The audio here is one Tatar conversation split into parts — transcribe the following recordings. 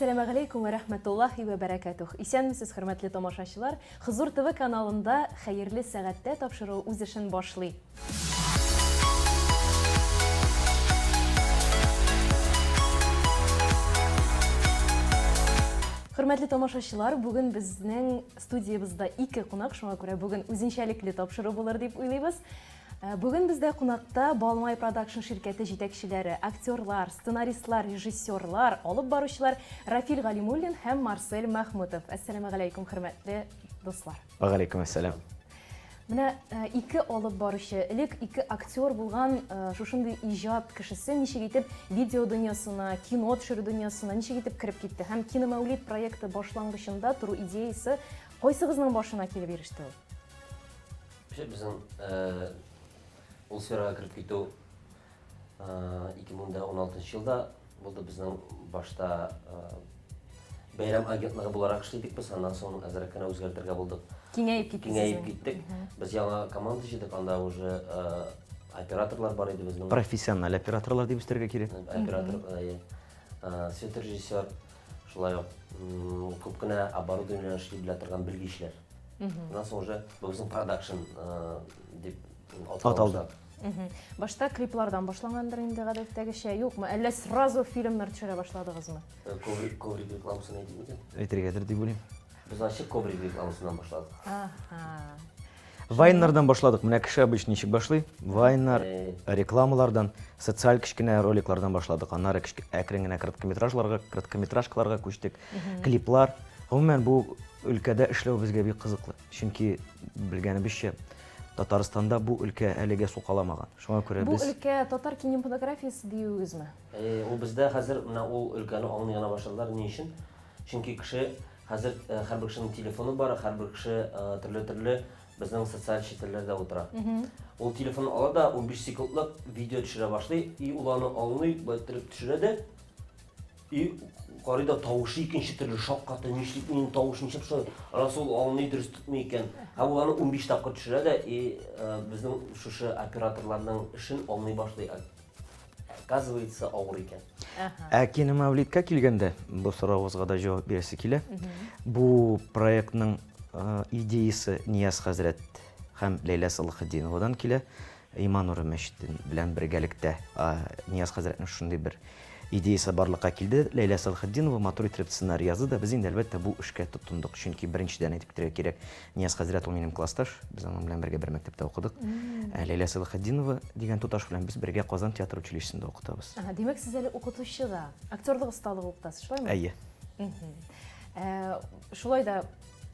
Әссәламәгаләйкүм вә рәхмәтуллаһи вә бәрәкәтүх. Исәнмесез, хөрмәтле тамашачылар. Хозур ТВ каналында Хәерле сәгатьтә тапшыруы үз эшен башлый. Хөрмәтле тамашачылар, бүген безнең студиябездә ике кунак, шуңа күрә бүген үзенчәлекле тапшыру булыр дип уйлыйбыз. Э, бүген бездә кунакта Балмай продакшн ширкәте җитәкчеләре, актерлар, сценаристлар, режиссерлар, алып баручылар Рафил Галимуллин һәм Марсель Мәхмүтов. Әссәламәгаләйкүм, хөрмәтле дуслар. Вәгаләйкүм әссәлам. Менә э, ике алып баручы, элек ике актер булган э, шушындый иҗат кешесе ничек итеп видео дөньясына, кино төшерү дөньясына ничек итеп кереп китте һәм Киномәүлид проекты башлангычында тору идеясе кайсыгызның башына килеп иреште ул? Вообще безнең э, ул сферага кереп китү 2016 елда булды. Безнең башта бәйрәм агентлыгы буларак эшли идек без, аннан соң әзрәк кенә үзгәртергә булдык. Киңәеп киттек. Киңәеп киттек. Без яңа команда җыйдык, анда уже операторлар бар иде безнең. Профессиональ операторлар дип үстерергә кирәк. Оператор, светорежиссер, шулай ук күп кенә оборудование белән эшли белә торган белгечләр. Аннан соң уже бу безнең продакшн дип аталды. Башта клиплардан башлангандыр инде гадәттәгечә, юкмы? Әллә сразу фильмнар төшерә башладыгызмы? Коврик, коврик рекламасын әйтим микән? Әйтергәдер дип уйлыйм. Без ачык коврик рекламасыннан башладык. Ага. Вайннардан башладык. Менә кеше обычно ничек башлый? Вайннар, рекламалардан, социаль кечкенә роликлардан башладык. Аннары әкрен генә короткометражларга, короткометражкаларга күчтек. Клиплар. Гомумән, бу өлкәдә эшләү безгә бик кызыклы. Чөнки белгәнебезчә, Татарстанда бу өлкә әлегә сукаламаган. Шуңа күрә без Бу өлкә татар кинематографиясе диюегезме? Ул бездә хәзер менә ул өлкәне аңлый гына башладылар. Ни өчен? Чөнки кеше хәзер һәрбер кешенең телефоны бар, һәрбер кеше төрле-төрле безнең социаль челтәрләрдә утыра. Ул телефонын ала да 15 секундлык видео төшерә башлый, и ул аны аңлый, болай иттереп төшерә дә, И карый да тавышы икенче төрле шаккаты, ничек минем тавыш ничек шулай. Аннан соң ул аңлый дөрес тотмый икән. Һәм ул аны 15 тапкыр төшерә дә и э, безнең шушы операторларның эшен аңлый башлый. Оказывается, авыр икән. Ә киномәүлидкә килгәндә, бу соравыгызга да җавап бирәсе килә. Бу проектның э, идеясе Нияз хәзрәт һәм Ләйлә Салахетдиновадан килә. Иман нуры мәчете белән бергәлектә Нияз хәзрәтнең шундый бер идеясе барлыкка килде. Ләйлә Салхетдинова матур итеп сценарий язды да, без инде, әлбәттә, бу эшкә тотындык. Чөнки беренчедән әйтеп китәргә кирәк, Нияз хәзрәт ул минем классташ, без аның белән бергә бер мәктәптә укыдык. Ә Ләйлә Салхетдинова дигән туташ белән без бергә Казан театр училищесында укытабыз. Ага, димәк, сез әле укытучы да, актерлык осталыгы укытасыз, шулаймы? Әйе. Шулай да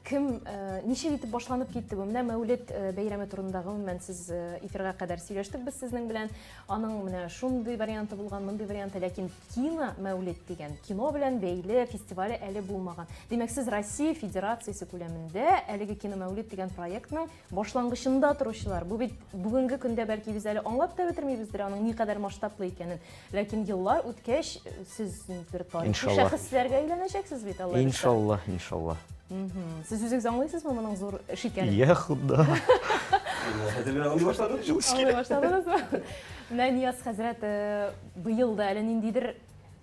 Кем, э, ничек итеп башланып китте бу? Менә Мәүлет э, бәйрәме турында гомумән сез э, эфирга кадәр сөйләштек без сезнең белән. Аның менә шундый варианты булган, мондый варианты, ләкин кино Мәүлет дигән кино белән бәйле фестивале әле булмаган. Димәк, сез Россия Федерациясе күләмендә әлеге кино Мәүлет дигән проектның башлангычында торучылар. Бу бит бүгенге көндә бәлки без әле аңлап та бетермибездер аның никадәр масштаблы икәнен. Ләкин еллар үткәч, сез бер тарихи шәхесләргә әйләнәчәксез бит, Алла. Иншалла, иншалла. Сез үзегез аңлыйсызмы моның зур эш икәнен? Я Худа. Хәзер генә аңлый башладым. Аңлый башладыгызмы? Менә Нияз хәзрәт э, быел да әле ниндидер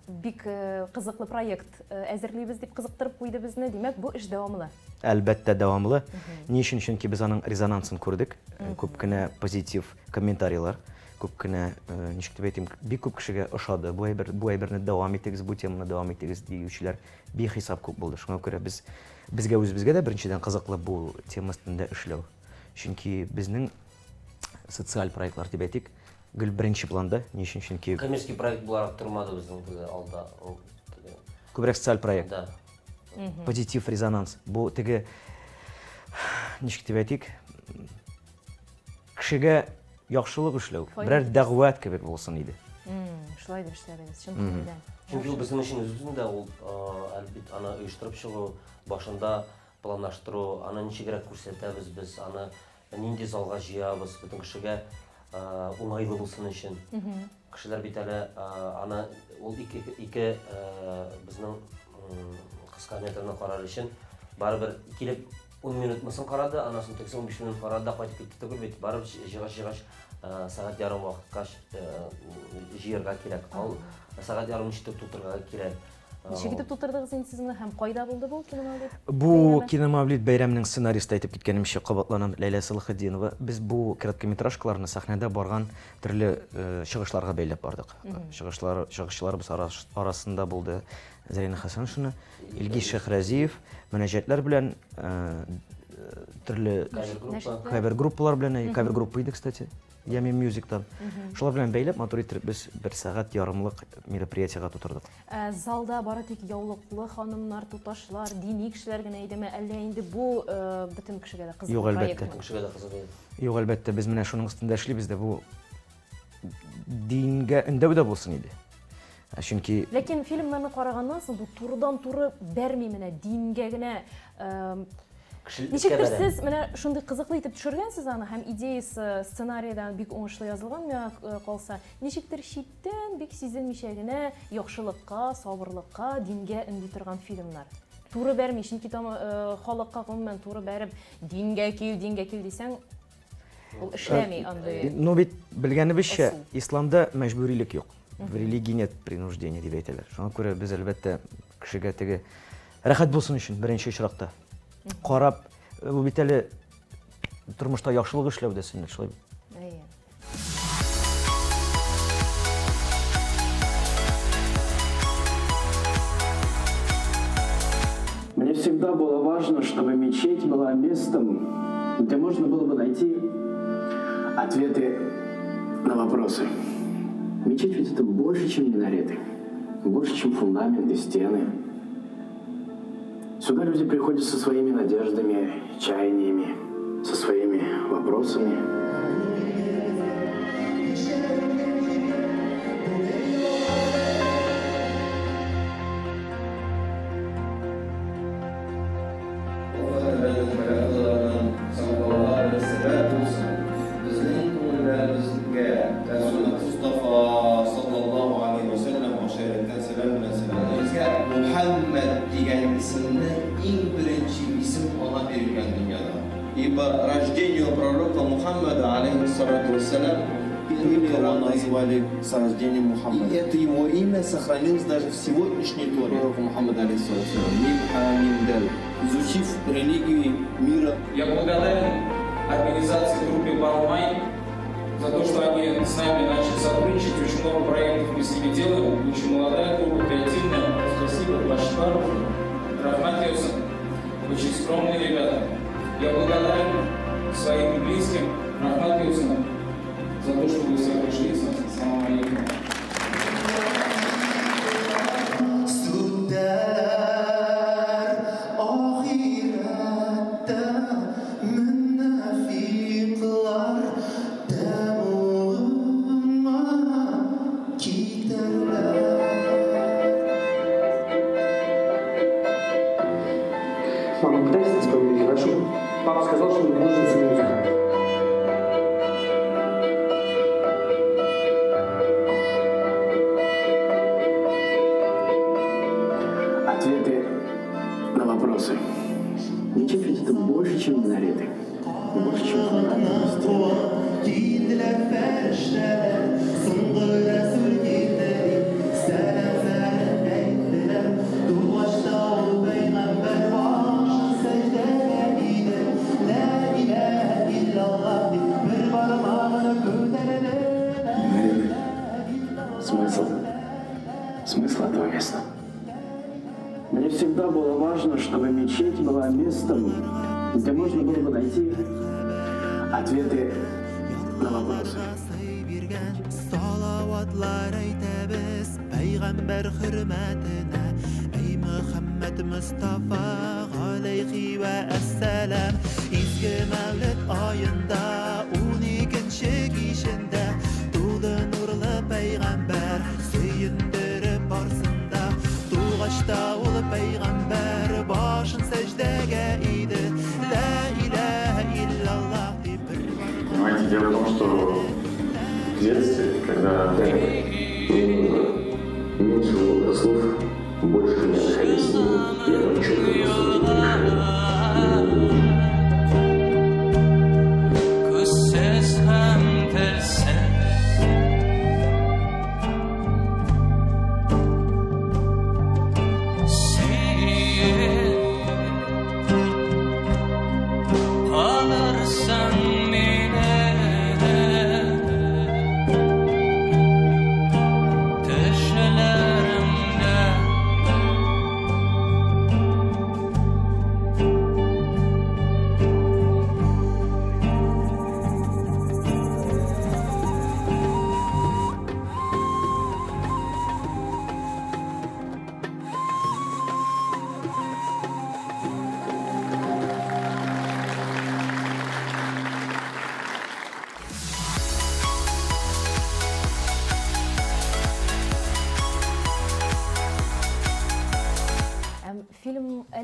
бик э, кызыклы проект э, әзерлибез дип кызыктырып куйды безне. Димәк, бу эш дәвамлы. Әлбәттә, дәвамлы. Ни өчен? Чөнки без аның резонансын күрдек. Күп кенә позитив комментарийлар. Күп кенә, э, ничек дип әйтим, бик күп кешегә ошады. Бу әйбер, бу әйберне дәвам итегез, бу теманы дәвам итегез диючеләр бихисап күп булды. Шуңа күрә без безгә үзебезгә дә беренчедән кызыклы бу тема өстендә эшләү. Чөнки безнең социаль проектлар дип әйтик, гел беренче планда. Ни өчен? Чөнки коммерческий проект буларак тормады безнең теге алда. Ул теге Күбрәк социаль проект. Да. Позитив резонанс. Бу теге ничек дип әйтик, Кешегә яхшылык эшләү, берәр дәгъват кебек булсын иде. Шулай дип эшләдегез, чын күңелдән. Чөнки ул безнең өчен үзебезнең дә ул, әлбит, аны оештырып чыгу, башында планлаштыру, аны ничегрәк күрсәтәбез без, аны нинди залга җыябыз, бөтен кешегә уңайлы булсын өчен. Кешеләр бит әле аны ул ике, ике безнең кыска метрны карар өчен барыбер килеп 10 минутмысын карады, аннан соң тегесе 15 минут карады да кайтып китте түгел бит. Барып җыйгач җыйгач сәгать ярым вакытка җыярга кирәк. Ал сәгать ярым ничектер тутырырга кирәк. Ничек итеп тутырдыгыз инде сез моны һәм кайда булды бу киномәүлид? Бу киномәүлид бәйрәменең сценаристы әйтеп киткәнемчә кабатланам Ләйлә Салахетдинова. Без бу короткометражкаларны сәхнәдә барган төрле э, чыгышларга бәйләп бардык. Чыгышлар чыгышчыларыбыз арасында булды Зәринә Хәсәншина, Илгиз Шәйхразиев, мөнәҗәтләр белән э, төрле кавер группалар белән, кавер группа иде, кстати. Ями Мюзиктан. Шулар белән бәйләп, матур иттереп без бер сәгать ярымлык мероприятиегә тутырдык. Ә, залда бары тик яулыклы ханымнар, туташлар, дини кешеләр генә идеме, әллә инде бу э, бөтен кешегә дә кызыклы Юк, әлбәттә. Бөтен кешегә дә кызык иде. Юк, әлбәттә, без менә шуның өстендә эшлибез дә, бу дингә өндәү дә булсын иде. Ә чөнки Ләкин фильмнарны караганнан соң бу турыдан-туры бәрми менә дингә генә э, Ничектер сез менә шундый кызыклы итеп төшергәнсез аны һәм идеясы сценарийдан бик уңышлы язылган миңа э, калса. Ничектер читтән бик сизелмичә генә яхшылыкка, сабырлыкка, дингә өнди торган фильмнар. Туры бәрми, чөнки там э, халыкка гомумән туры бәреп дингә кил, дингә кил дисәң, ул эшләми андый. Ну бит белгәнебезчә, исламда мәҗбүрилек юк. В религии нет принуждения дип әйтәләр. Шуңа күрә без әлбәттә кешегә теге Рәхәт булсын өчен беренче очракта. Карап, бу бит әле тормышта яхшылык эшләү дә сөннәт, шулай бит. Әйе. Мне всегда было важно, чтобы мечеть была местом, где можно было бы найти ответы на вопросы. Мечеть ведь это больше, чем минареты, больше, чем фундаменты, стены. Сюда люди приходят со своими надеждами, чаяниями, со своими вопросами. Мухаммад дигән исемне иң беренче исем аңа бирелгән дөньяда. Ибо рождению пророка Мухаммада, алейхиссалату вассалям, его назвали с рождением Мухаммада. И это его имя сохранилось даже в сегодняшней Торе. Пророка Мухаммада, алейхиссалату Мим, Амин, Даль. Изучив религии мира. Я благодарен организации группы Балмайн за то, что они с нами начали сотрудничать. Очень много проектов мы с ними делаем. Очень молодая группа, креативная. Спасибо, Башкар, Рахмат Очень скромные ребята. Я благодарен своим близким, Рахмат за то, что вы все пришли. Салам алейкум. Мама, пытайся поговорить, хорошо? Папа сказал, что мне нужен сын музыкант. Ответы на вопросы. Мечеть ведь это больше, чем минареты. Больше, чем фундаменты. Минареты. Смысл. Смысл этого места. Мне всегда было важно, чтобы мечеть была местом, где можно было бы найти ответы на вопросы. Салаватлар әйтәбез пәйгамбәр хөрмәтенә Эй Мөхәммәд Мостафа галәйхи вә әссәлам Изге Мәүлид аенда 12нче кичендә Туды нурлы пәйгамбәр сөендереп барсын да Тугач та ул пәйгамбәр башын сәҗдәгә иде Лә иләһә иллаллаһ дип бер Понимаете, дело в том, что в детстве, когда Меньше было слов, больше меня находились с ними, я там четко просто решение. Күзсез һәм телсез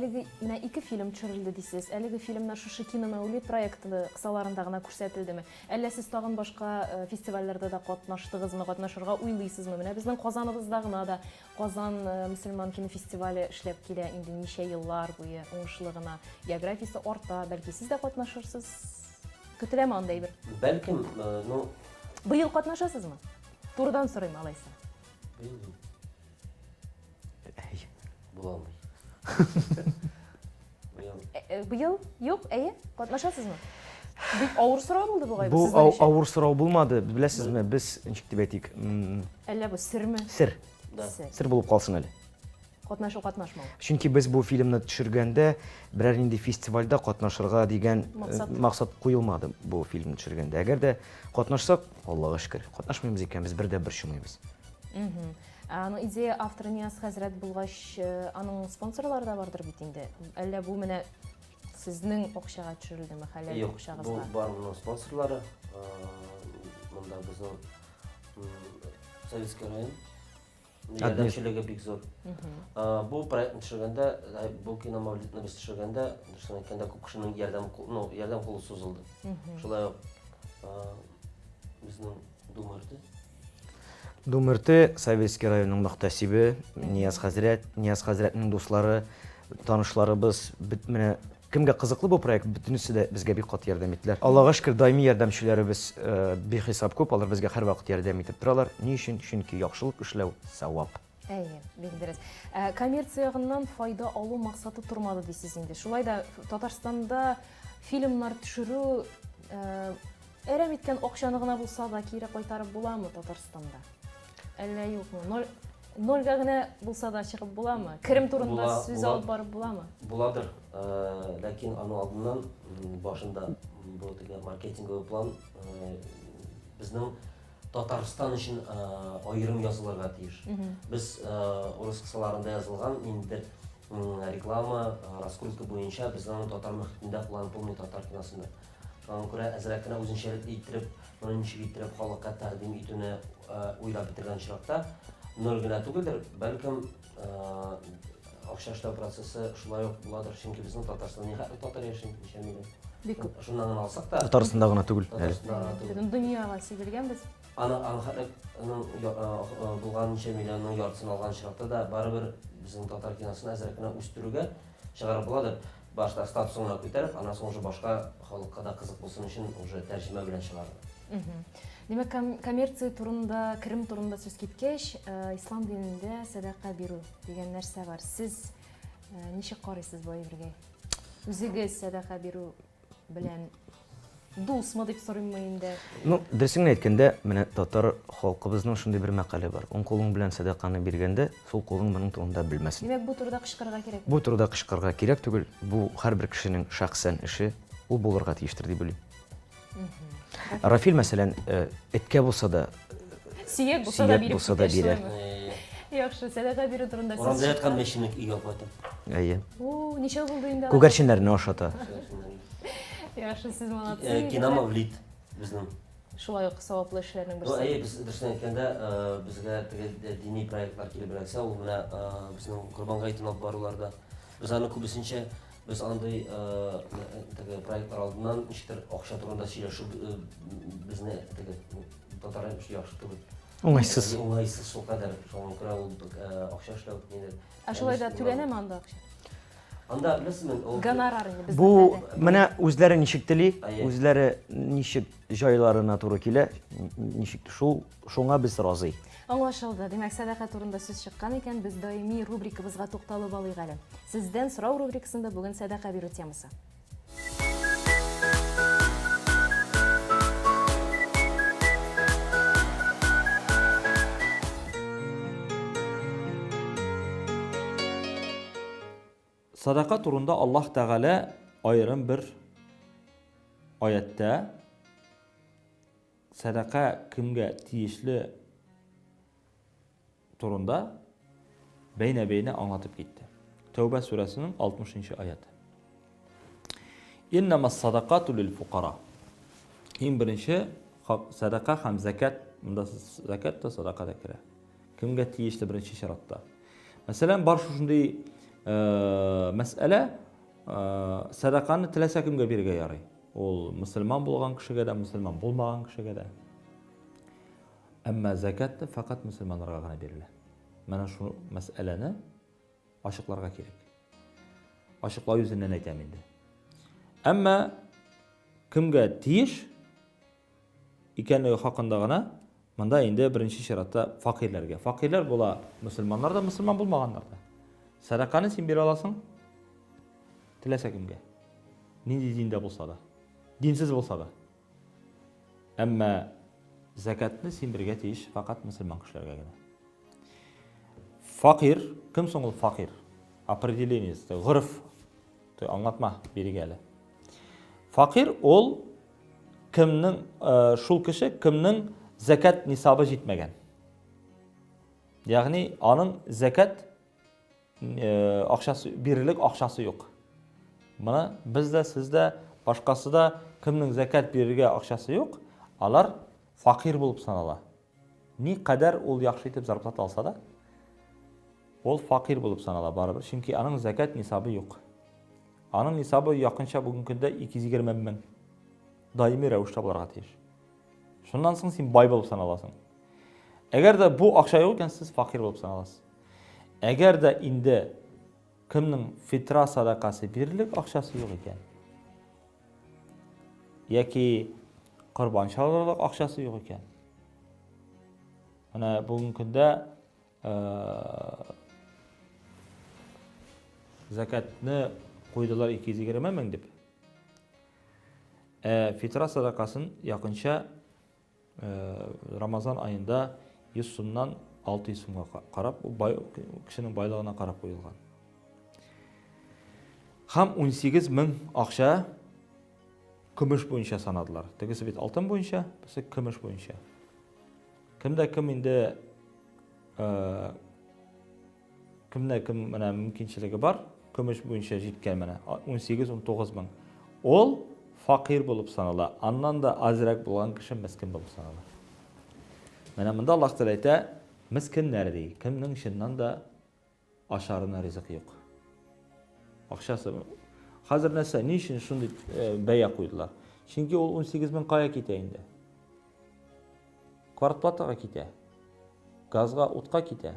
Әлеге менә ике фильм төшерелде дисез. Әлеге фильмнар шушы Киномәүлид проекты кысаларында гына күрсәтелдеме? Әллә сез тагын башка э, фестивальләрдә дә катнаштыгызмы, катнашырга уйлыйсызмы? Менә безнең Казаныбызда гына да Казан э, мөселман кинофестивале эшләп килә инде ничә еллар буе уңышлы гына. Географиясе арта, бәлки сез дә катнашырсыз? Көтеләме андый әйбер? Бәлкем, э, ну... Быел катнашасызмы? Турыдан сорыйм алайса. Быел юк. Була алмый. Быел. Э, э, быел юк, әйе, катнашасызмы? Бик авыр сорау булды бугай бу Бу авыр сорау булмады, беләсезме, без ничек дип әйтик? Әллә бу серме? Сер. Сер булып калсын әле. Катнашу катнашмау. Чөнки без бу фильмны төшергәндә берәр нинди фестивальдә катнашырга дигән э, максат куелмады бу фильмны төшергәндә. Әгәр дә катнашсак, Аллага шөкер, катнашмыйбыз икән, без бер дә борчымыйбыз. Ә аның идея авторы Нияз хәзрәт булгач, э, аның спонсорлары да бардыр бит инде. Әллә бу менә сезнең акчага төшерелдеме, хәләл Юк, акчагызга? Бу бар моның спонсорлары. Э, монда безнең Советский район ярдәмчелеге бик зур. Э, бу проектны төшергәндә, бу кино Мавлидны без төшергәндә, дөресен әйткәндә, күп кешенең ярдәм, ну, ярдәм кулы сузылды. Шулай ук безнең Дума өрте. Думырты, Советский районының мөхтәсибе, Нияз хәзрәт, Нияз хәзрәтнең дуслары, танышларыбыз, бит менә кемгә кызыклы бу проект, бөтенесе дә безгә бик каты ярдәм иттеләр. Аллага шөкер, даими ярдәмчеләребез э, бихисап күп, алар безгә һәрвакыт ярдәм итеп торалар. Ни өчен? Чөнки яхшылык эшләү савап. Әйе, бик дөрес. Ә, коммерция ягыннан файда алу максаты тормады дисез инде. Шулай да Татарстанда фильмнар төшерү э, Әрәм иткән акчаны гына булса да кире кайтарып буламы Татарстанда? Әллә юкмы? Ноль, нольгә генә булса да чыгып буламы? Керем турында Була, сүз була. алып барып буламы? Буладыр, э, ләкин аның алдыннан м, башында м, бу теге маркетинговый план э, безнең Татарстан өчен э, аерым язылырга тиеш. Без э, урыс кысаларында язылган ниндидер м, реклама, э, раскрутка буенча без аны татар мөхитендә кулланып булмый татар киносында. Шуңа күрә әзрәк кенә үзенчәлекле иттереп, моны ничек иттереп халыкка тәкъдим итүне уйлап бетергән очракта, ноль генә түгелдер, бәлкем, акча эшләү процессы шулай ук буладыр, чөнки безнең Татарстанда нихәтле татар яши, ничә миллион. Бик күп. Шуннан гына алсак та. Татарстанда гына түгел әле. Татарстанда гына түгел. Бөтен дөньяга сибелгәнбез. Аны аны хәтле булган ничә миллионның яртысын алган очракта да, барыбер безнең татар киносын әзрәк кенә үстерүгә чыгарып буладыр. Башта статусын гына күтәреп, аннан соң уже башка халыкка да кызык булсын өчен уже тәрҗемә белән чыгарырга. Димәк, коммерция турында, керем турында сүз киткәч, э, ислам динендә сәдака бирү дигән нәрсә бар. Сез э, ничек карыйсыз бу әйбергә? Үзегез сәдака бирү белән дусмы дип сорыйммы инде? Ну, дөресен генә әйткәндә, менә татар халкыбызның шундый бер мәкале бар. Уң кулың белән сәдаканы биргәндә, сул кулың моның турында белмәсен. Димәк, бу турыда кычкырырга кирәк. Бу турыда кычкырырга кирәк түгел. Бу һәрбер кешенең шәхсән эше. Ул булырга тиештер дип уйлыйм. Рафил, мәсәлән, э, эткә булса да, Сөяк булса да сөяк биреп булса да китә, бирә. шулаймы? Яхшы, сәдака бирү турында сүз Урамда яткан чыккан. мәчене өйгә алып кайтам. Әйе. О, ничәү булды инде алар? Күгәрченнәрне ашата. Яхшы, сез молодцы. Э, егетләр. Киномавлит безнең. Шулай ук саваплы эшләрнең Ну, берсе. әйе, без дөресен әйткәндә, э, безгә теге э, дини проектлар килеп эләксә, ул менә э, безнең Корбан гаетен алып баруларда. Без аны күбесенчә без андый э, теге проектлар алдыннан ничектер акча турында сөйләшү э, безне теге татар өчен яхшы түгел. Уңайсыз. Уңайсыз шулкадәр. Шуңа күрә ул э, акча эшләү нидер. Ә шулай да түләнәме анда акча? Анда беләсезме, ул Гонорар инде безнең Бу хәлдә. менә үзләре ничек тели, Әйе. үзләре ничек җайларына туры килә, ничек шул шуңа без разый. Аңлашылды. Димәк, сәдака турында сүз чыккан икән, без даими рубрикабызга тукталып алыйк әле. Сездән сорау рубрикасында бүген сәдака бирү темасы. Садака турында Аллаһ Тәгалә аерым бер аятьтә садака кемгә тиешле турында бәйнә-бәйнә аңлатып китте. Тәүбә сүрәсенең 60 нчы аяты. Иннамас садакату лил фукара. Иң беренче садака һәм закат, монда закат та садака да керә. Кемгә тиешле беренче чиратта? Мәсәлән, бар шушындый. мәсьәлә, сәдаканы теләсә кемгә бирергә ярый. Ул мөселман булган кешегә дә, мөселман булмаган кешегә дә. Әмма зәкят тә фәкать мөселманнарга гына бирелә. Менә шул мәсьәләне ачыкларга кирәк. Ачыклау йөзеннән әйтәм инде. Әмма кемгә тиеш икәнлеге хакында гына монда инде беренче чиратта факирләргә. Факирләр була мөселманнар да, мөселман булмаганнар да. Сәдаканы син бирә аласың теләсә кемгә. Нинди диндә булса да. Динсез булса да. Әмма зәкятны син бирергә тиеш фәкать мөселман кешеләргә генә. Факир, кем соң ул факир? Определение, гореф, аңлатма бирик әле. Факир ул кемнең э, шул кеше кемнең зәкят нисабы җитмәгән. Ягъни аның зәкят э, акчасы бирерлек акчасы юк. Моны без дә, сез дә, башкасы да кемнең зәкят бирергә акчасы юк, алар факир булып санала. Ни кадәр ул яхшы итеп зарплата алса да, ул факир булып санала барыбер, чөнки аның зәкят нисабы юк. Аның нисабы якынча бүгенге көндә 220 мең. Даими рәвештә булырга тиеш. Шуннан соң син бай булып саналасың. Әгәр дә бу акча юк икән, сез факир булып саналасыз. Әгәр дә инде кемнең фитра садакасы бирерлек акчасы юк икән, яки корбан чалырлык акчасы юк икән. Менә бүгенге көндә зәкәтне куйдылар 220 мең дип. Ә фитра садакасын якынча Рамазан аенда 100 сумнан 600 сумга карап, бай, кешенең байлыгына карап куелган. Һәм 18 мең акча көмеш буенча санадылар. Тегесе бит алтын буенча, бусы көмеш буенча. Кемдә кем инде Кемдә кем менә мөмкинчелеге бар, көмеш буенча җиткән менә 18-19 мең. Ул факир булып санала. Аннан да азрак булган кеше мескен булып санала. Менә монда Аллаһ Тәгалә әйтә, мескеннәр ди, кемнең чыннан да ашарына ризык юк. Акчасы Хәзер нәрсә, ни өчен шундый э, бәя куйдылар? Чөнки ул 18 мең кая китә инде? Квартплатага китә. Газга, утка китә.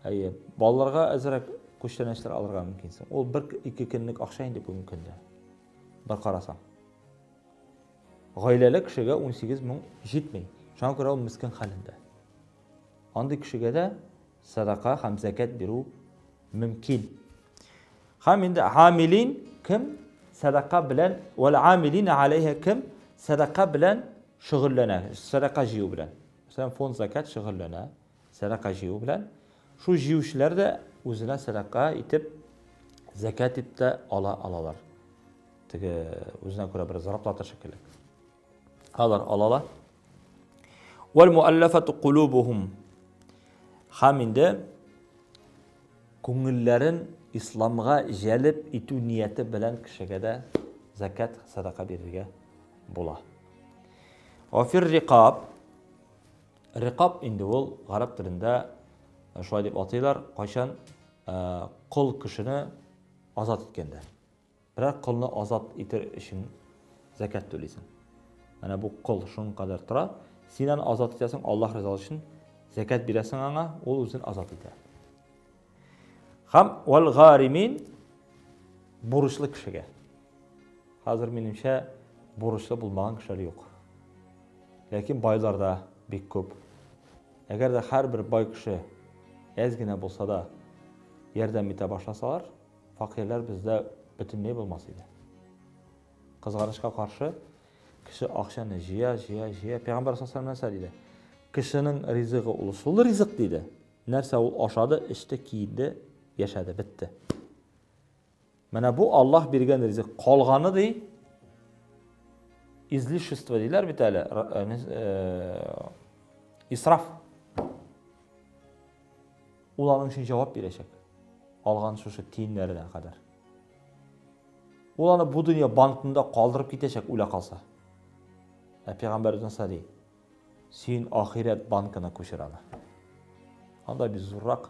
Әйе, балаларга әзрәк күчтәнәчләр алырга мөмкинсең. Ул бер ике көнлек акча инде бүгенге көндә. Бер карасаң. Гаиләле кешегә 18 мең җитми. Шуңа күрә ул мескен хәлендә. Андый кешегә дә садака һәм зәкят бирү мөмкин. Һәм инде амилин кем садака белән вәл амилин алейха кем садака белән шөгыльләнә, садака җыю белән. Мәсәлән, фонд закат шөгыльләнә, садака җыю белән. Шул җыючылар да үзенә садака итеп закат итеп тә ала алалар. Теге үзенә күрә бер зарплата шикелле. Алар алала. Вәл муаллафату кулубухум. Һәм инде күңелләрен исламга җәлеп итү нияте белән кешегә дә закат, садака бирергә була. Афир рикаб. Рикаб инде ул гарәп телендә шулай дип атыйлар, кайчан кол кешене азат иткәндә. Берәр колны азат итер өчен зәкят түлисең. Менә бу кол шуның кадәр тора. Син аны азат итәсең, Аллаһ ризалыгы өчен зәкят бирәсең аңа, ул үзен азат итә. Һәм вал гаримин бурычлы кешегә. Хәзер минемчә бурычлы булмаган кешеләр юк. Ләкин байлар да бик күп. Әгәр дә һәрбер бай кеше әз генә булса да ярдәм итә башласалар, Факирләр бездә бөтенләй булмас иде. Кызганычка каршы, кеше акчаны җыя, җыя, җыя. Пәйгамбәр саллаллаху нәрсә диде? Кешенең ризыгы ул шул ризык диде. Нәрсә ул ашады, эчте, киенде, яшәде, бетте. Менә бу Аллаһ биргән ризык. Калганы ди, излишество диләр бит әле, э, э, исраф. Ул аның өчен җавап бирәчәк. Алган шушы тиеннәренә кадәр. Ул аны бу дөнья банкында калдырып китәчәк, үлә калса. Ә пәйгамбәребез нәрсә ди? Син ахирәт банкына күчер аны. Анда бит зуррак.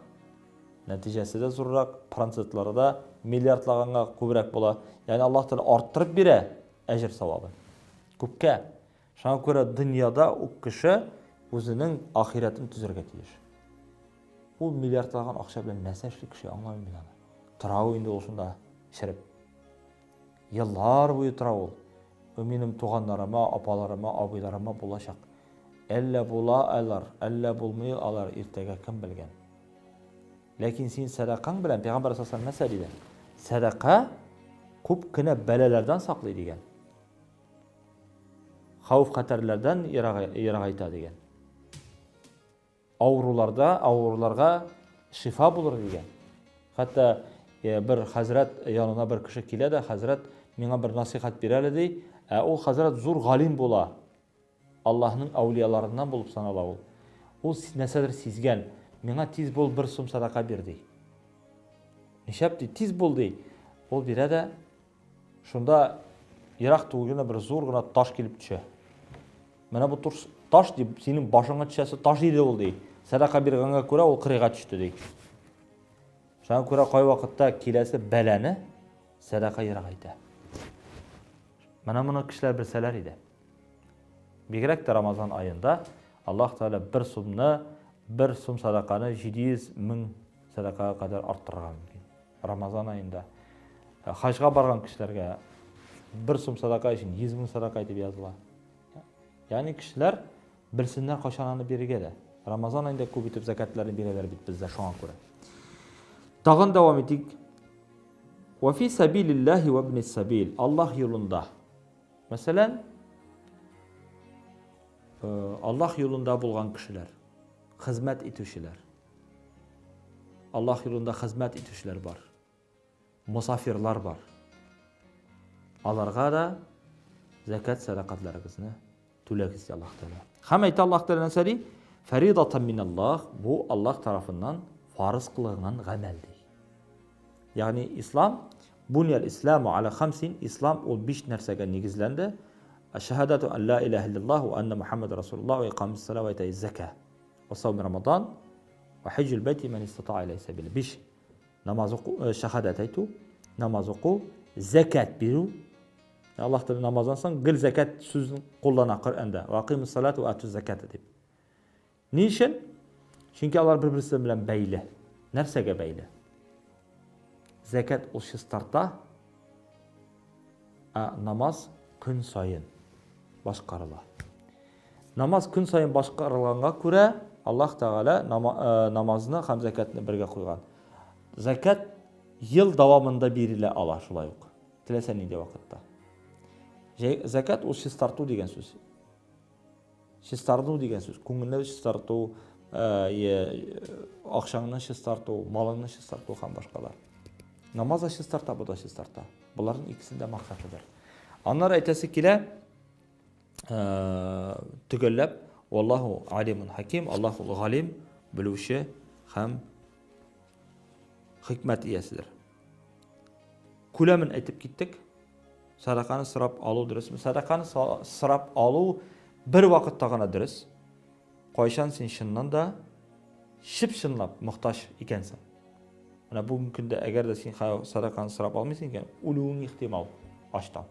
нәтиҗәсе дә зуррак, процентлары да миллиардлаганга күбрәк була. Ягъни Аллаһ Тәгалә арттырып бирә әҗер савабын. Күпкә. Шуңа күрә дөньяда ук кеше үзенең ахирәтен төзергә тиеш. Ул миллиардлаган акча белән нәрсә эшли кеше, аңламыйм мин аны. Тора инде ул шунда череп. Еллар буе тора ул. Бу минем туганнарыма, апаларыма, абыйларыма булачак. Әллә була алар, әллә булмый алар иртәгә кем белгән. Ләкин син сәдакаң белән, Пәйгамбәр саллаллаху нәрсә диде? Сәдака күп кенә бәлаләрдән саклый дигән. Хәвеф-хәтәрләрдән ерагайта дигән. Авыруларда, авыруларга шифа булыр дигән. Хәтта э, бер хәзрәт янына бер кеше килә дә, хәзрәт миңа бер насыйхат бир әле ди. Ә ул хәзрәт зур галим була. Аллаһның әүлияларыннан булып санала ул. Ул нәрсәдер сизгән. Миңа тиз бул бер сум садака бир ди. Нишләп ди? Тиз бул ди. Ул бирә дә, шунда ерак түгел генә бер зур гына таш килеп төшә. Менә бу таш дип, синең башыңа төшәсе таш иде ул ди. Сәдака биргәнгә күрә ул кырыйга төште ди. Шуңа күрә кайвакытта киләсе бәлане сәдака ерак әйтә. Менә моны кешеләр белсәләр иде. Бигрәк тә Рамазан аенда Аллаһ Тәгалә бер сумны, бер сум сәдаканы 700 мең сәдакага кадәр арттырырга мөмкин. Рамазан аенда э, хаҗга барган кешеләргә бер сум садака өчен 100 мең садака итеп языла. Ягъни кешеләр белсеннәр кайчан аны бирергә дә. Рамазан аенда күп итеп закатларны бирәләр бит бездә шуңа күрә. Тагын дәвам итик. Ва фи сабилиллаһи ва ибнис сабил. Аллаһ юлында. Мәсәлән, э, Аллаһ юлында булган кешеләр, хезмәт итүчеләр. Аллаһ юлында хезмәт итүчеләр бар. Мосафирлар бар. Аларга да зәкәт сәдакатларыгызны түләгез ди Аллаһ Тәгалә. Һәм әйтә Аллаһ Тәгалә нәрсә ди? Фаридатан миналлаһ, бу Аллаһ тарафыннан фарыз кылынган гамәл ди. Ягъни ислам Бунял исламу аля хамсин, ислам ул биш нәрсәгә нигезләнде. Шәһадәту ан ла илаһа иллаллаһ ва анна Мухаммад расулуллаһ ва икамус сала ва итаиз зака. Ва саум Рамадан ва хаҗҗул бәйти ман истатаа иләйһи сәбила. Биш намаз уку, э, шәһадәт әйтү, намаз уку, зәкят бирү. Аллаһ Тәгалә намаздан соң гел зәкят сүзен куллана Коръәндә. Ва акимус салат ва атуз заката дип. Ни өчен? Чөнки алар бер-берсе белән бәйле. Нәрсәгә бәйле? Зәкят ул чистарта, ә намаз көн саен башкарыла. Намаз көн саен башкарылганга күрә, Аллаһ Тәгалә э, намазны һәм зәкятны бергә куйган. Зәкят ел дәвамында бирелә ала шулай ук. Теләсә нинди вакытта. Зәкят ул чистарту дигән сүз. Чистарыну дигән сүз, күңелне чистарту, э, акчаңны чистарту, малыңны чистарту һәм башкалар. Намаз да чистарта, бу да чистарта. Боларның икесендә максаты бер. Аннары әйтәсе килә, э, төгәлләп, Валлаху алимун хаким, Аллаһ ул галим, белүче һәм хикмәт ияседер. Күләмен әйтеп киттек. Садаканы сорап алу дөресме? Садаканы сорап алу бер вакытта гына дөрес. Кайчан син чыннан да чып-чынлап мохтаҗ икәнсең. Менә бүгенге көндә әгәр дә син садаканы сорап алмыйсың икән, үлүең ихтимал ачтан.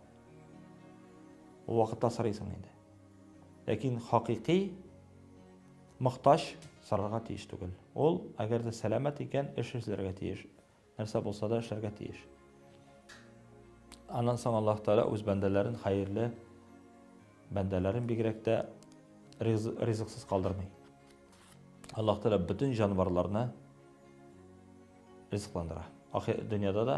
Ул вакытта сорыйсың инде. Ләкин хакыйкый мохтаҗ сорарга тиеш түгел. Ул, әгәр дә сәламәт икән, эш эзләргә тиеш. Нәрсә булса да эшләргә тиеш. Аннан соң Аллаһ Тәгалә үз бәндәләрен хәерле бәндәләрен бигрәк тә ризыксыз калдырмый. Аллаһ Тәгалә бөтен җанварларны ризыкландыра. Ахир дөньяда да,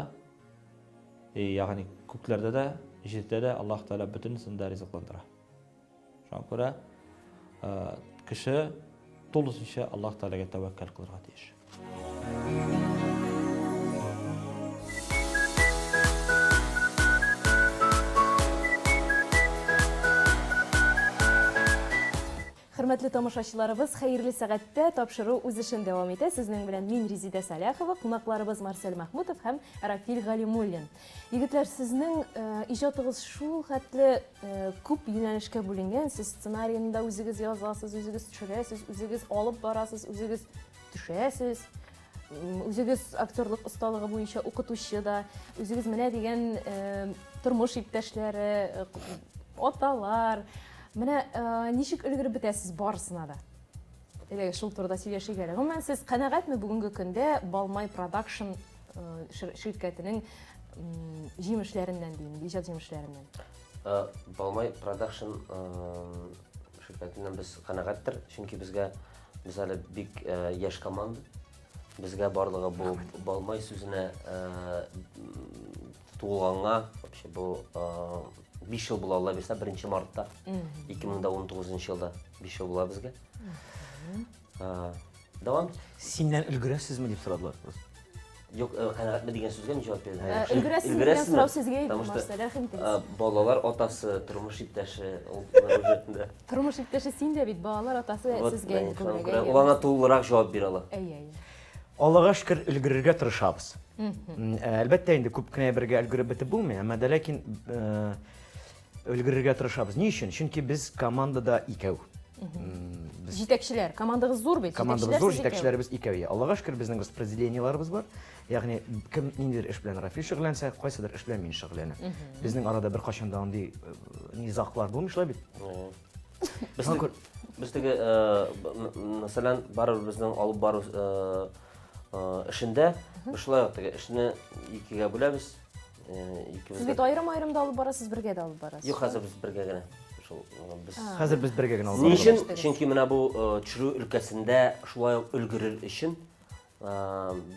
ягъни күкләрдә дә, җирдә дә Аллаһ Тәгалә бөтенесен дә ризыкландыра. Шуңа күрә кеше тулысынча Аллаһ Тәгаләгә тәвәккәл кылырга тиеш. Хөрмәтле тамашачыларыбыз, хәерле сәгатьтә тапшыру үз эшен дәвам итә. Сезнең белән мин Резидә Сәләхова, кунакларыбыз Марсель Мәхмүтов һәм Рафил Галимуллин. Егетләр, сезнең э, иҗатыгыз шул хәтле э, күп юнәлешкә бүленгән. Сез сценарийны да үзегез язасыз, үзегез төшерәсез, үзегез алып барасыз, үзегез төшәсез. Үзегез актерлык осталыгы буенча укытучы да, үзегез менә дигән э, тормыш иптәшләре, э, аталар. Менә э, ничек өлгереп бетәсез барысына да? Әйдәгез, шул турыда сөйләшик әле. Гомумән, сез канәгатьме бүгенге көндә Балмай продакшн ширкәтенең җимешләреннән дим, иҗат җимешләреннән? Балмай продакшн ширкәтеннән без канәгатьтер, чөнки безгә без әле бик яшь команда. Безгә барлыгы бу Балмай сүзенә туылганга вообще бу 5 ел була, Алла бирсә, 1 мартта 2019 елда 5 ел була безгә. Дәвам. Синнән өлгерәсезме дип сорадылар просто. Юк, э, канәгатьме дигән сүзгә мин җавап бирдем. Э, өлгерәсезме дигән сорау сезгә иде, Марсель, рәхим итегез. Э, балалар атасы, тормыш иптәше, ул уже Тормыш иптәше син дә бит, балалар атасы сезгә инде күбрәк. Ул аңа тулырак җавап бирә ала. Әйе, әйе. Аллага шөкер, өлгерергә тырышабыз. Әлбәттә инде күп кенә бергә өлгереп бетеп булмый, әмма дә ләкин Өлгерергә тырышабыз. Ни өчен? Чөнки без командада икәү. Без... Җитәкчеләр. Командагыз зур бит. Командабыз зур, җитәкчеләребез икәү. Аллага шөкер, безнең распределениеләребез бар. Ягъни кем ниндидер эш белән Рафил шөгыльләнсә, кайсыдыр эш белән мин шөгыльләнәм. Безнең арада беркайчан да андый э, низаглар булмый шулай бит. Без, без теге, э, мәсәлән, барыбер безнең алып бару э, эшендә без шулай ук теге эшне икегә бүләбез. Э, Сез бит аерым-аерым да алып барасыз, бергә дә алып барасыз. Юк, хәзер без бергә генә. Шул э, без Хәзер без бергә генә алып барабыз. Ни өчен? Чөнки менә бу э, төшерү өлкәсендә шулай ук өлгерер өчен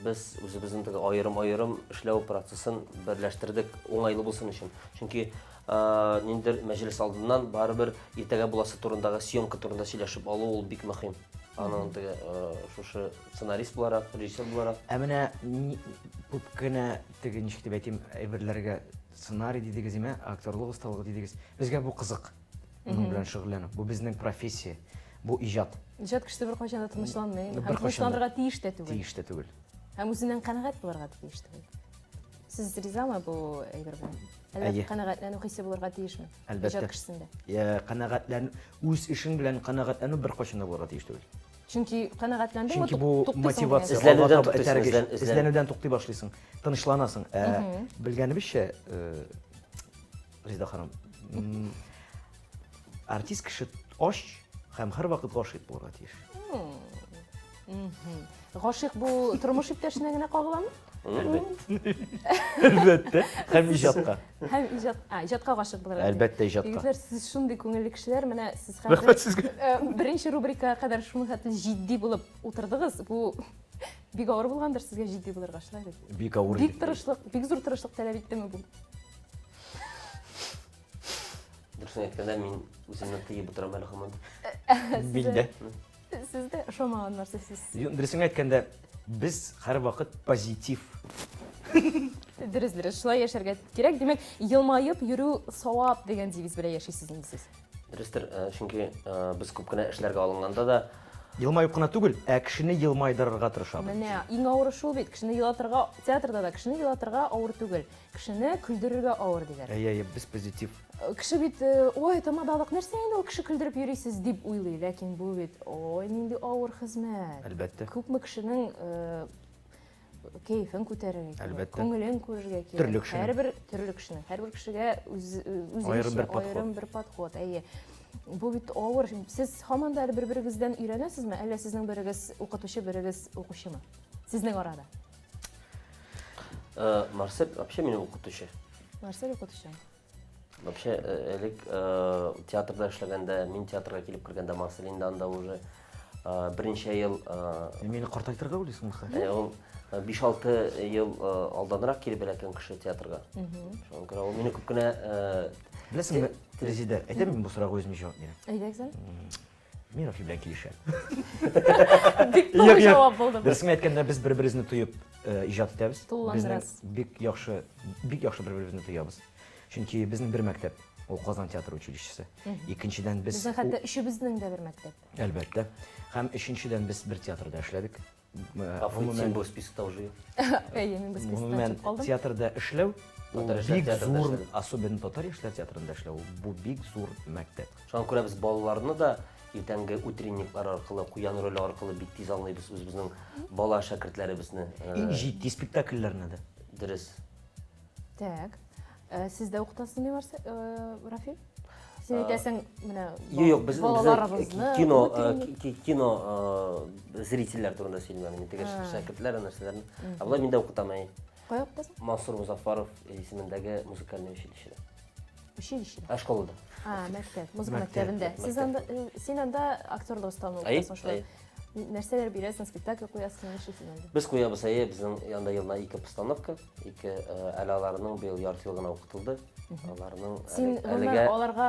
без үзебезнең теге аерым-аерым эшләү процессын берләштердек, уңайлы булсын өчен. Чөнки ниндидер мәҗлес алдыннан барыбер иртәгә буласы турындагы съемка турында сөйләшеп алу ул бик мөһим. Аның теге шушы сценарист буларак, режиссер буларак. Ә менә күп кенә Теге ничек дип әйтим, әйберләргә сценарий дидегез, име, актерлык осталыгы дидегез. Безгә бу кызык. Моның белән шөгыльләнү. Бу безнең профессия. Бу иҗат. Иҗат кешесе беркайчан да тынычланмый. Һәм тынычланырга тиеш тә түгел. Тиеш тә түгел. Һәм үзеннән канәгать булырга тиеш түгел. Сез ризамы бу әйбер белән? Әллә канәгатьләнү хисе булырга тиешме? Әлбәттә. Иҗат кешесендә. Канәгатьләнү, үз эшең белән канәгатьләнү беркайчан да булырга тиеш түгел. Чөнки канәгатьләндеңме, Чөнки бу мотивация, Эзләнүдән туктыйсың, эзләнүдән туктый башлыйсың, тынычланасың. Ә белгәнебезчә, э, Резеда ханым, артист кеше ач һәм һәрвакыт гашыйк булырга тиеш. Гашыйк бу тормыш иптәшенә генә кагыламы? Әлбәттә. Һәм иҗатка. Һәм иҗат, а, иҗатка гашыйк булырга. Әлбәттә, иҗатка. Егетләр, сез шундый күңелле кешеләр, менә сез хәзер Рәхмәт сезгә. Э, беренче рубрикага кадәр шуның хәтле җитди булып утырдыгыз. Бу бик авыр булгандыр сезгә җитди булырга, шулай бит? Бик авыр. Бик тырышлык, бик зур тырышлык таләп иттеме бу? Дөресен әйткәндә, мин үземне тыеп утырам әле һаман. Мин дә. Сез дә ошамаган нәрсә сез. Дөресен әйткәндә, без һәрвакыт позитив. Дөрес, дөрес. Шулай яшәргә кирәк. Димәк, елмаеп йөрү савап дигән девиз белән яшисез инде сез. Дөрестер, э, чөнки э, без күп кенә эшләргә алынганда да Елмаю кына түгел, ә кешене елмайдырырга тырышабыз. Менә иң авыры шул бит, кешене елатырга, театрда да кешене елатырга авыр түгел. Кешене көлдерергә авыр диләр. Әйе, әйе, без позитив. Э, кеше бит, э, ой, тамадалык нәрсә инде ул кеше көлдереп йөрисез дип уйлый, ләкин бу бит, ой, нинди авыр хезмәт. Әлбәттә. Күпме кешенең э, кәефен күтәрергә кирәк, Әлбәттә. күңелен күрергә кирәк. Төрле кешенең. Һәрбер төрле кешенең, һәрбер кешегә үз үзенчә Аерым бер подход. Аерым бер подход, әйе. Бу бит авыр. Сез һаман да әле бер-берегездән өйрәнәсезме, әллә сезнең берегез укытучы, берегез укучымы? Сезнең арада. Э, Марсель вообще минем укытучы. Марсель укытучы. Вообще э, элек э, театрда эшләгәндә, мин театрга килеп кергәндә Марсель инде анда уже берничә ел Мине картайтырга уйлыйсыңмы хәзер? Ул 5-6 ел алданрак килеп эләккән кеше театрга. Шуңа күрә ул мине күп кенә Беләсеңме, Резидә, әйдә мин бу сорауга үзем җавап бирәм. Әйдәгез әле. Мин Рафи белән килешәм. Бик тулы җавап булды. Дөресен әйткәндә, без бер-беребезне тоеп э, иҗат итәбез. Тулыландырабыз. Бик яхшы, бик яхшы бер-беребезне тоябыз. Чөнки безнең бер мәктәп, ул Казан театр училищесы. Икенчедән без Безнең хәтта өчебезнең дә бер мәктәп. Әлбәттә. Һәм өченчедән без бер театрда эшләдек. Гомумән, син бу спискта уже юк. Әйе, мин бу списктан чыгып калдым. Театрда эшләү ул бик зур, особенно татар яшьләр театрында эшләү, бу бик зур мәктәп. Шуңа күрә без балаларны да. иртәнге утренниклар аркылы, куян роле аркылы бик тиз аңлыйбыз үзебезнең бала шәкертләребезне. Иң җитди спектакльләрне дә. Дөрес. Так. Э, сез дә укытасызмы, Марсель, э, Рафил? Син әйтәсең, менә Юк, юк, без балаларыбызны кино э, кино зрительләр турында сөйлим мин теге шәкертләр нәрсәләрне. Ә болай мин дә укытам әй. Кая укытасың? Мансур Музафаров исемендәге музыкальный училищеда. Училищеда? Ә школада. А, мәктәп, музыка мәктәбендә. Сез анда син анда актерлык осталыгын укытасың шулай. Нәрсәләр бирәсең, спектакль куясың, нишлисең анда? Без куябыз, әйе, безнең янда елына ике постановка, ике э, әле аларның быел ярты ел гына укытылды. Аларның Син гомумән аларга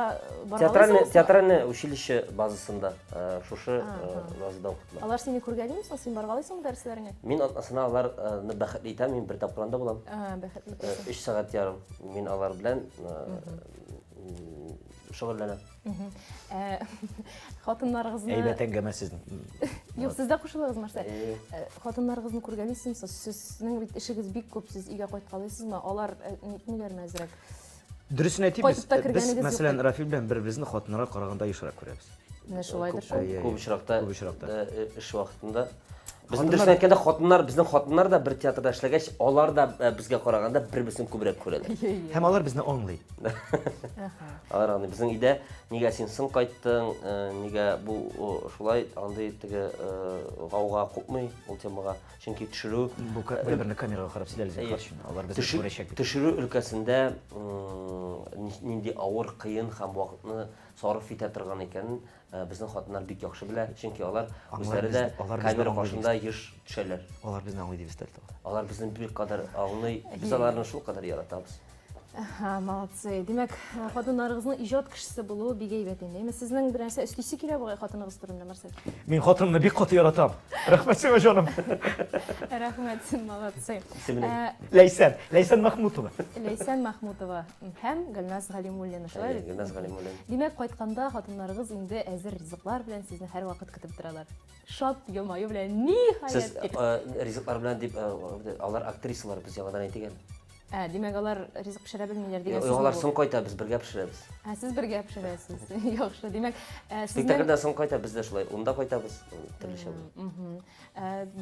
театральный театральный училище базасында э, шушы э, базада укытыла. Алар сине күргәлиме соң? Син баргалыйсыңмы дәресләреңә? Мин атнасына аларны бәхетле итәм, мин бер тапкыр анда булам. А, бәхетле итәсең. Өч сәгать ярым мин алар белән шөгыльләнәм. Ә, хатыннарыгызны Әйбәт әңгәмә сезнең. Юк, сез дә кушылыгыз, Марсель. Ә, хатыннарыгызны күргәлисезме? Сезнең бит эшегез бик күп, сез өйгә кайткалыйсызмы? Алар э, нитмиләрме әзрәк? Дөресен әйтим, без, без мәсәлән, Рафил белән бер-беребезне хатыннарга караганда ешрак күрәбез. Менә шулайдыр шул. Күп очракта, күп очракта эш вакытында Безнең дөресен әйткәндә, хатыннар, безнең хатыннар да бер театрда эшләгәч, алар да э, безгә караганда бер-берсен күбрәк күрәләр. Һәм алар безне аңлый. Алар аңлый. Безнең өйдә нигә син соң кайттың, э, нигә бу шулай андый теге э, гауга купмый ул темага. Чөнки төшерү Бу бер-берне камерага карап сөйләле зинһар өчен. Алар безне күрәчәк бит. Төшерү өлкәсендә нинди авыр, кыен һәм вакытны сарыф итә торган икәнен Э, безнең хатыннар бик яхшы белә, чөнки алар үзләре дә камера каршында еш төшәләр. Алар безне аңлый дип өстәлде. Алар безне бик кадәр аңлый, без аларны шул кадәр яратабыз. Ага, молодцы. Димәк, э, хатыннарыгызның иҗат кешесе булуы бик әйбәт инде. Әмма сезнең бер нәрсә өстисе килә бугай хатыныгыз турында, Марсель. Мин хатынымны бик каты яратам. Рәхмәт сиңа, җаным. Рәхмәт, молодцы. Э, Ләйсән, Ләйсән Махмутова. Ләйсән Махмутова. Һәм Гөлназ Галимуллина, шулай бит? Гөлназ Галимуллина. Димәк, кайтканда хатыннарыгыз инде әзер ризыклар белән сезне һәрвакыт көтеп торалар. Шат елмаю белән, ниһаять! Сез э, ризыклар белән дип, э, алар актрисалар, без яңадан әйтик әле. Ә, димәк, алар ризык пешерә белмиләр дигән сүз. Алар соң кайта, без бергә пешерәбез. Ә, сез бергә пешерәсез. Яхшы. Димәк, э, сезнең Спектакльдән соң кайта, без дә шулай. Унда кайтабыз, төрлечә.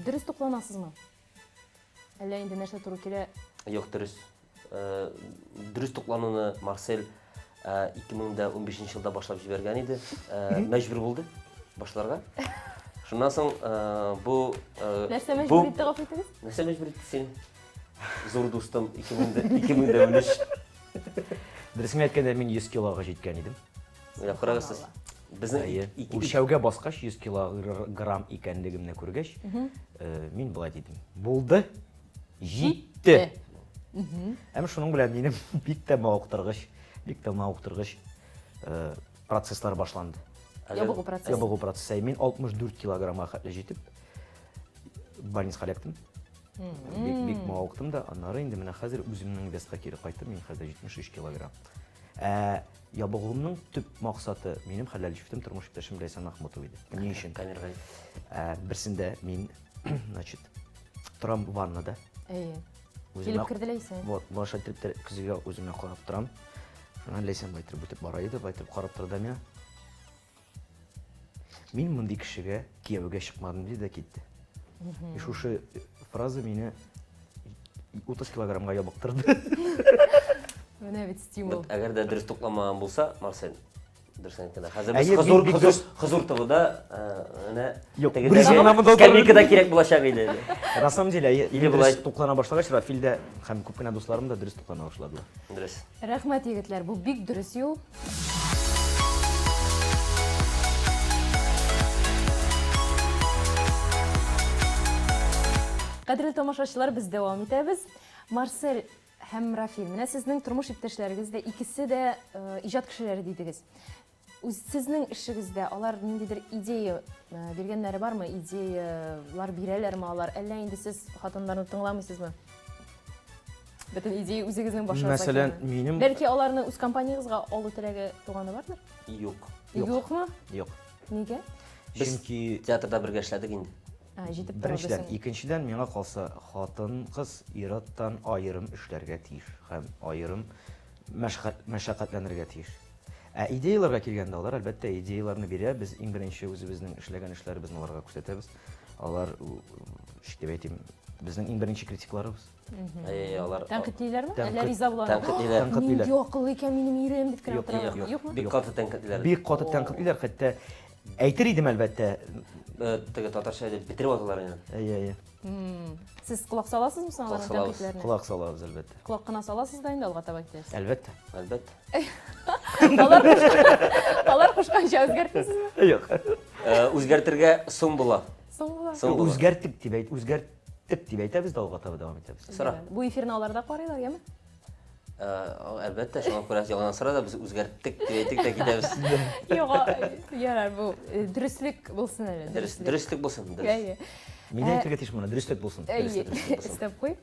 Дөрес тукланасызмы? Әллә инде нәрсә туры килә? Юк, дөрес. Э, дөрес туклануны Марсель 2015 э, елда башлап җибәргән иде. Э, мәҗбүр булды башларга. Шуннан соң бу Нәрсә мәҗбүр итте, гафу итегез? Нәрсә мәҗбүр итте син? Зур дустым 2013. Дөресен әйткәндә, мин 100 килога җиткән идем. Уйлап карагыз сез. Безнең үлчәүгә баскач 100 килограмм икәнлегемне күргәч, э, мин болай дидем. Булды. Җитте. Һәм шуның белән минем бик тә мавыктыргыч, бик тә мавыктыргыч э, процесслар башланды. Ябыгу процессы. Ябыгу процессы. Мин 64 килограммга хәтле җитеп, больницага эләктем. Бик, бик мавыктым да, аннары инде менә хәзер үземнең веска кире кайттым, мин хәзер 73 килограмм. Ә ябыгуымның төп максаты минем хәләл җефетем, тормыш иптәшем Ләйсән Махмутова иде. Ни өчен? Камерага. Ә, берсендә мин, значит, торам ваннада. Әйе. Килеп керде Ләйсән. Вот, баша итеп көзгегә үземә карап торам. Шуннан Ләйсән байтырып үтеп бара иде, байтырып карап торды да миңа. Мин мондый кешегә кияүгә чыкмадым диде дә китте. И шушы фраза мине 30 килограммга ябыктырды. Менә бит стимул. Әгәр дә дөрес тукламаган булса, Марсель, дөресен әйткәндә, хәзер без Хозур, Хозур, Хозур ТВда менә Юк, скамейкада кирәк булачак иде. На самом деле, или болай туклана башлагач, Рафил дә һәм күп кенә дусларым да дөрес туклана башладылар. Дөрес. Рәхмәт, егетләр, бу бик дөрес юл. Кадерле тамашачылар, без дәвам итәбез. Марсель һәм Рафил, менә сезнең тормыш иптәшләрегез дә икесе дә э, иҗат кешеләре дидегез. Үз сезнең эшегездә алар ниндидер идея э, биргәннәре бармы? Идеялар бирәләрме алар? Әллә инде сез хатыннарны тыңламыйсызмы? Бөтен идея үзегезнең башыгызда. Мәсәлән, минем Бәлки аларны үз компаниягызга алу теләге туганы бардыр? Юк. Юк. Юкмы? Юк. Нигә? Без Чөнки театрда бергә эшләдек инде. А, җитеп тора Беренчедән, икенчедән, миңа калса, хатын-кыз ир-аттан аерым эшләргә тиеш һәм аерым мәшәкатьләнергә тиеш. Ә идеяләргә килгәндә, алар, әлбәттә, идеяләрне бирә. Без иң беренче үзебезнең эшләгән эшләребезне аларга күрсәтәбез. Алар, ничек дип әйтим, безнең иң беренче критикларыбыз. Әй, алар Тәнкыйтьлиләрме? Тәнкыйть- Әллә риза буламы? Тәнкыйтьлиләр. Тәнкыйтьлиләр. Нинди акыллы икән минем ирем дип кенә Юк, утыра. юк, юк. Юкмы? Бик каты тәнкыйтьлиләр. Бик каты тәнкыйтьлиләр, хәтта әйтер идем, әлбәттә. Э, Теге татарча әйтеп бетереп аталар инде. Әйе, әйе. Сез колак саласызмы соң Колак аларның салабыз. тәнкыйтьләренә? Колак салабыз, әлбәттә. Колак кына саласыз да инде алга таба китәсез. Әлбәттә. Әлбәттә. Алар кушкан, алар кушканча үзгәртмисезме? Юк. Э, Үзгәртергә соң була. Соң була. Соң була. Үзгәрттек дип әйт, үзгәрттек дип әйтәбез дә алга таба дәвам итәбез. Сора. Бу эфирны алар да карыйлар, яме? Э, Әлбәттә, шуңа күрә яңадан сора да без үзгәрттек дип әйтик тә китәбез. Юк, ярар, бу э, дөреслек булсын әле. Дөрес, дөреслек булсын, дөрес. Әйе. Мин дә әйтергә тиеш моны, дөреслек булсын. Әйе, дөреслек булсын. өстәп куй.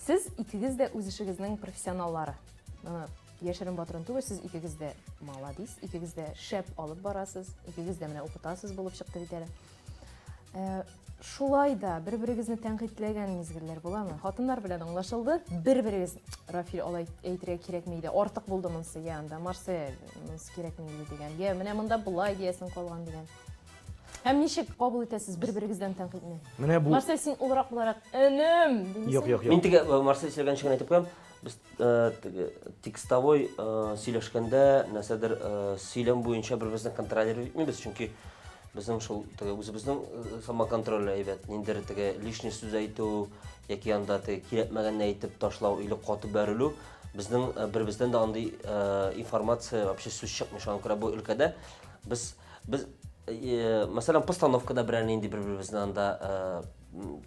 Сез икегез дә үз эшегезнең профессионаллары. Моны яшерен батырын түгел, сез икегез дә маладис, икегез дә шәп алып барасыз, икегез дә менә укытасыз булып чыкты бит әле. Э, шулай да бер-берегезне тәнкыйтьләгән мизгелләр буламы? Хатыннар белән аңлашылды, бер-берегез Рафил алай әйтергә кирәкми иде, артык булды монысы, я анда Марсель, монысы кирәкми иде дигән, я менә монда болай диясең калган дигән. Һәм ничек кабул итәсез бер-берегездән тәнкыйтьне? Менә бу Марсель, син олырак буларак, энем, димисең? Юк, юк, юк. Мин теге э, Марсель сөйләгәнче генә әйтеп куям. Без э, теге текстовой э, сөйләшкәндә нәрсәдер э, сөйләм буенча бер-беребезне контролировать итмибез, чөнки безнең шул теге үзебезнең э, самоконтроль әйбәт. Ниндидер теге лишний сүз әйтү яки анда теге кирәкмәгәнне әйтеп ташлау или каты бәрелү безнең э, беребездән дә андый э, информация вообще сүз чыкмый. Шуңа күрә бу өлкәдә без без э, мәсәлән, постановкада берәр нинди бер-беребезне анда э,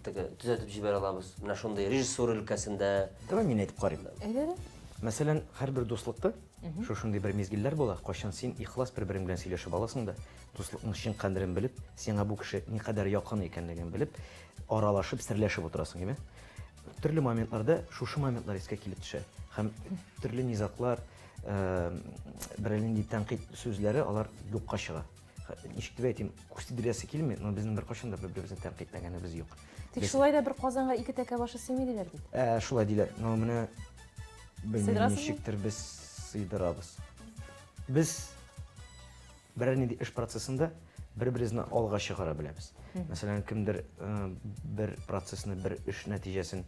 теге төзәтеп җибәрә алабыз. Менә шундый режиссура өлкәсендә. Давай мин әйтеп карыйм. Әйдә. Мәсәлән, һәрбер дуслыкта шушындый бер мизгелләр була, кайчан син ихлас бер-берең белән сөйләшеп аласың да, дуслыкның чын кадерен белеп, сиңа бу кеше никадәр якын икәнлеген белеп, аралашып, серләшеп утырасың, әйме? Төрле моментларда шушы моментлар искә килеп төшә. Һәм төрле низаглар, берәр нинди тәнкыйть сүзләре алар юкка чыга. Ничек дип әйтим, күз тидерәсе килми, но безнең беркайчан да бер-беребезне тәнкыйтьләгәнебез юк. Тик шулай да бер казанга ике тәкә башы сыймый диләр бит. Ә, шулай диләр. Но менә белмим, ничектер без сыйдырабыз. Без берәр нинди эш процессында бер-беребезне алга чыгара беләбез. Мәсәлән, кемдер э, бер процессны, бер эш нәтиҗәсен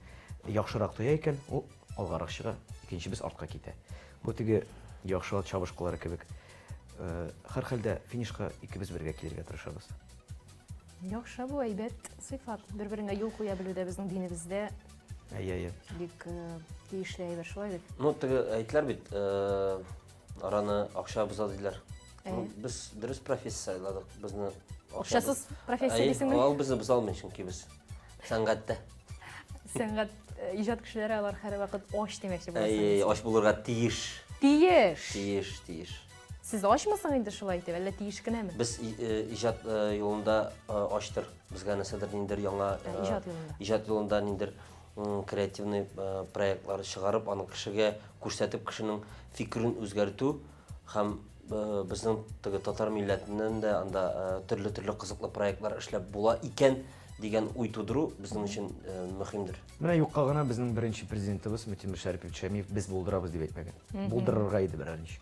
яхшырак тоя икән, ул алгарак чыга, икенчебез артка китә. Бу теге яхшы ат чабышкылары кебек. Һәрхәлдә финишка икебез бергә килергә тырышабыз. Яхшы бу әйбәт сыйфат. Бер-береңә юл куя белү дә безнең динебездә. Әйе, әйе. Бик тиешле әйбер, шулай бит? Ну, теге әйтеләр бит, араны акча боза диләр. Ну, без дөрес профессия сайладык. Безне акчасыз профессия дисеңме? Ул безне боза алмый, чөнки без сәнгатьтә. Сәнгать иҗат кешеләре алар һәрвакыт ач димәкче буласың. Әйе, ач булырга тиеш. Тиеш. Тиеш, тиеш. Сез ачмы соң инде шулай итеп, әллә тиеш кенәме? Без иҗат юлында ачтыр. Безгә нәрсәдер ниндер яңа иҗат юлында. Иҗат юлында ниндер креативный проектлар чыгарып, аны кешегә күрсәтеп, кешенең фикерен үзгәртү һәм безнең теге татар милләтеннән дә анда төрле-төрле кызыклы проектлар эшләп була икән дигән уй тудыру безнең өчен мөһимдер. Менә юкка гына безнең беренче президентыбыз Мөтимер Шәрипович Шәймиев без булдырабыз дип әйтмәгән. Булдырырга иде берәр ничек.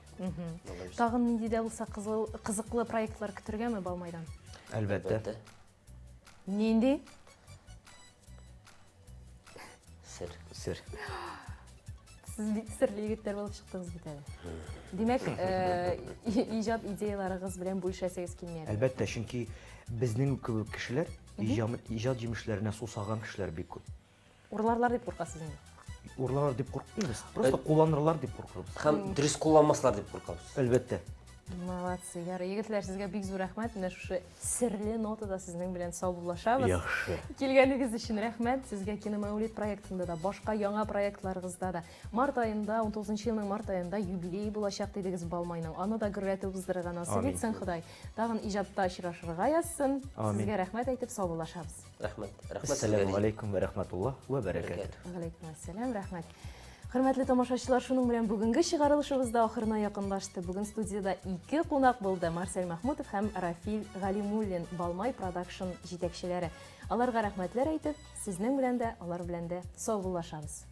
Тагын нинди дә булса кызыклы проектлар көтергәме Балмайдан? Әлбәттә. Нинди? Сер. Сер. Сез бик серле егетләр булып чыктыгыз бит әле. Димәк, э, иҗат идеяларыгыз белән бүлешәсегез килми әле. Әлбәттә, чөнки безнең кебек кешеләр иҗат җимешләренә сусаган кешеләр бик күп. Урларлар дип куркасыз инде. Урларлар дип куркмыйбыз, просто кулланырлар дип куркабыз. Һәм дөрес кулланмаслар дип куркабыз. Әлбәттә. Молодцы, ярый. Егетләр, сезгә бик зур рәхмәт. Менә шушы серле нотада сезнең белән саубуллашабыз. Яхшы. Килгәнегез өчен рәхмәт. Сезгә Киномәүлид проектында да, башка яңа проектларыгызда да. Март аенда, 19 елның март аенда юбилей булачак дидегез Балмайның. Аны да гөрләтеп уздырырга насыйп итсен Ходай. Тагын иҗатта очрашырга язсын. Сезгә рәхмәт әйтеп саубуллашабыз. Рәхмәт. Рәхмәт сезгә. Әссәламү алейкум вә рәхмәтуллаһ вә бәрәкәтүһ. Галәйкүм әссәлам, рәхмәт. Хөрмәтле тамашачылар, шуның белән бүгенге чыгарылышыбыз да ахырына якынлашты. Бүген студиядә ике кунак булды. Марсель Мәхмүтов һәм Рафил Галимуллин, Балмай продакшн җитәкчеләре. Аларга рәхмәтләр әйтеп, сезнең белән дә, алар белән дә саубуллашабыз.